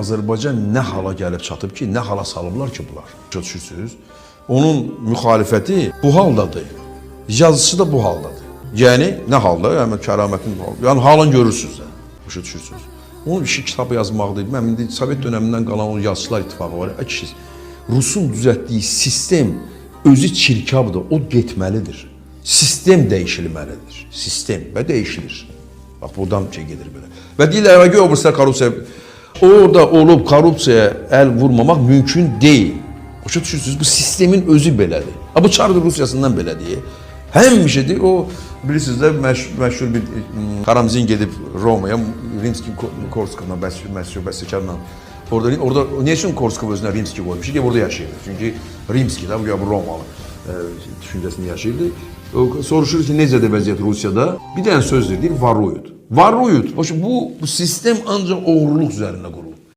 Azərbaycan nə hala gəlib çatıb ki, nə hala salıblar ki bunlar? Başa düşürsüz? Onun müxalifəti bu haldadır. Yazısı da bu haldadır. Yəni nə halda? Yəni kəramətin bu halda. Yəni halını görürsüz də. Başa düşürsüz? Onun işi kitab yazmaqdır. Mən indi Sovet dönəmindən qalan o yazıçılar ittifaqı var. Ay kişi, Rusun düzəltdiyi sistem özü çirkabdır. O getməlidir. Sistem dəyişilməlidir. Sistem və dəyişilir. Bax buradan şey gedir belə. Və deyirlər "Ay, o birisilər korrupsiya orada olub korrupsiyaya əl vurmamaq mümkün deyil. Başa düşürsünüz? Bu sistemin özü belədir. Ha bu Çar Rusiyasından belədir. Həmişədir o bilirsiniz də məşhur bir Karamzin gedib Romaya Rimski-Korskovla məşhur bəstəkarla orada niyə üçün Korskov özünə Rimski qoymuş? Ki orada yaşayırdı. Çünki Rimski də bu Romalı düşüncəsini yaşayırdı. O, soruşur ki, necədir vəziyyət Rusiyada? Bir dənə sözdür, deyir, varuyut. Varuyut. Başı bu sistem ancaq oğurluq üzərinə qurulub.